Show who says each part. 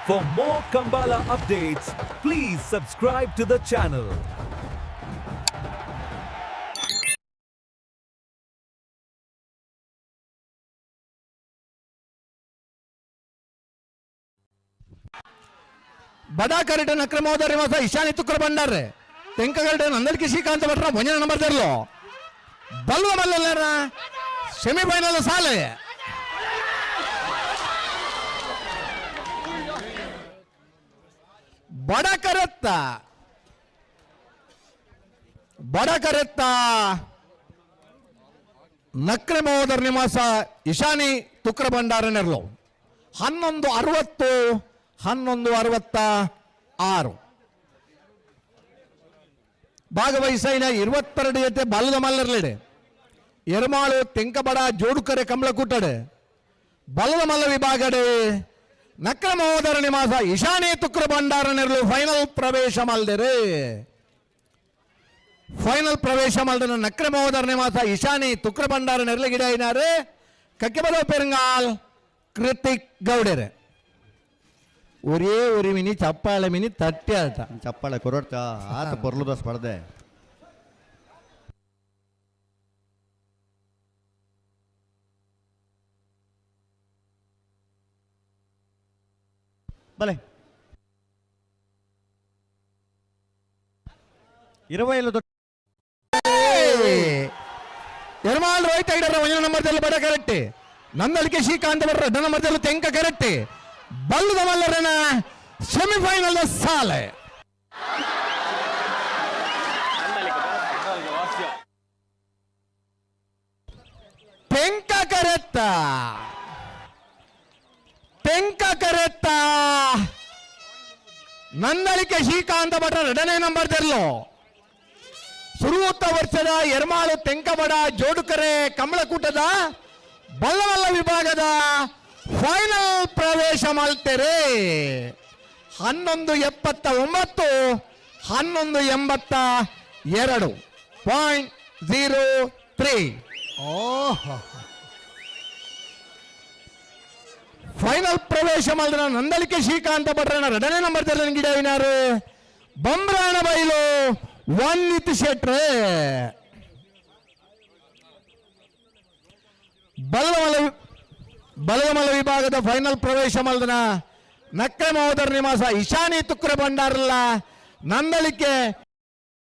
Speaker 1: For more Kambala updates, please subscribe to the channel.
Speaker 2: ಬಡಾ ಕರೆಟನ್ ಅಕ್ರಮೋದರಿ ಮಾಸ ಇಶಾನಿ ತುಕ್ರ ಬಂಡಾರೆ ತೆಂಕಗರಟನ್ అందరికి ಶ್ರೀಕಾಂತ ಭಟ್ರ ಭಂಜನ ನಂಬರ್ ತೆರಲು ಬಲ್ವ ಮಲ್ಲಲ್ಲಾರ ಸೆಮಿಫೈನಲ್ ಸಾಲೆ. ಬಡ ಕರೆತ್ತ ಬಡ ಕರೆತ್ತ ನಕ್ರಮೋದರ್ ನಿವಾಸ ಇಶಾನಿ ತುಕ್ರ ಭಂಡಾರ ನೆರಳು 11:60, 11:66. ಭಾಗವಹಿಸೈನ 22 ಜೊತೆ ಬಾಲದ ಮಲ್ಲರ್ಲೆಡೆ ಎರ್ಮಾಳು ತೆಂಕಬಡ ಜೋಡುಕರೆ ಕಮಲಕೂಟಡೆ ಬಲದ ಮಲ್ಲ ವಿಭಾಗಡೆ ನಕ್ರಮೋದರ ನಿವಾಸ ಇಶಾನಿ ತುಕ್ರ ಭಂಡಾರ ನೆರಳು ಫೈನಲ್ ಪ್ರವೇಶ ಮಲ್ದೆರೆ. ಫೈನಲ್ ಪ್ರವೇಶ ಮಲ್ದನ ನಕ್ರಮೋದರ ನಿವಾಸ ಇಶಾನಿ ತುಕ್ರ ಭಂಡಾರ ನೆರಳು ಗಿಡ అయినారు ಕಕ್ಕೆಬದ ಪೆರಂಗಾಲ್ ಕೃತಿಕ್ ಗೌಡರೆ. ಒರೇ ഒരു ಮಿನಿ ಚಪ್ಪಾಳೆ ಮಿನಿ ತಟ್ಟಿ ಆತ.
Speaker 3: ಚಪ್ಪಾಳೆ ಕೊರಡ್ತ ಆತ ಪೊರ್ಲುದ ಸ್ಪರ್ಧೆ. ಬಲೆ 20 ದೊಡ್ಡ.
Speaker 2: ಎರ್ಮಾಲ್ ರೋಹಿತ್ ಐಡರ ಒಂಜನ ನಂಬರ್ದಲ್ಲಿ ಬಡ ಕರೆಕ್ಟ್, ನಂದಳಿಕೆ ಶ್ರೀಕಾಂತ್ ಭಟ್ರ ಎರಡನೇ ನಂಬರ್ದಲ್ಲಿ ತೆಂಕ ಕರೆಕ್ಟ್, ಬಲ್ಲದ ಮಲ್ಲರನ ಸೆಮಿಫೈನಲ್ ಸಾಲೆ. ತೆಂಕ ಕರೆತ್ತ ತೆಂಕ ಕರೆತ್ತ ನಂದಳಿಕೆ ಶ್ರೀಕಾಂತ ಭಟ್ರ ಎರಡನೇ ನಂಬರ್ ತೆರಲು ಸುರುವುತ್ತ ವರ್ಷದ ಎರ್ಮಾಳು ತೆಂಕಬಡ ಜೋಡುಕರೆ ಕಮಲಕೂಟದ ಬಲ್ಲವಲ್ಲ ವಿಭಾಗದ ಫೈನಲ್ ಪ್ರವೇಶ ಮಾಡ್ತೇರೆ. 11:79, 11:82.03.
Speaker 3: ಓಹ್.
Speaker 2: ಫೈನಲ್ ಪ್ರವೇಶ ಮಾಡಿದ ನಂದಳಿಕೆ ಶ್ರೀಕಾಂತ ಭಟ್ರನ ಎರಡನೇ ನಂಬರ್ ಗಿಡ అయినారు ಬೊಮ್ರಾಣ ಬೈಲು ವನ್ನಿತ್ ಶೆಟ್ರೆ. ಬಲದಮಲ ಬಲದಮಲ ವಿಭಾಗದ ಫೈನಲ್ ಪ್ರವೇಶ ಮಾಡಿದ ನಕ್ರೆ ಮಹೋದರ ನಿವಾಸ ಇಶಾನಿ ತುಕ್ರ ಭಂಡಾರಲ್ಲ ನಂದಳಿಕೆ.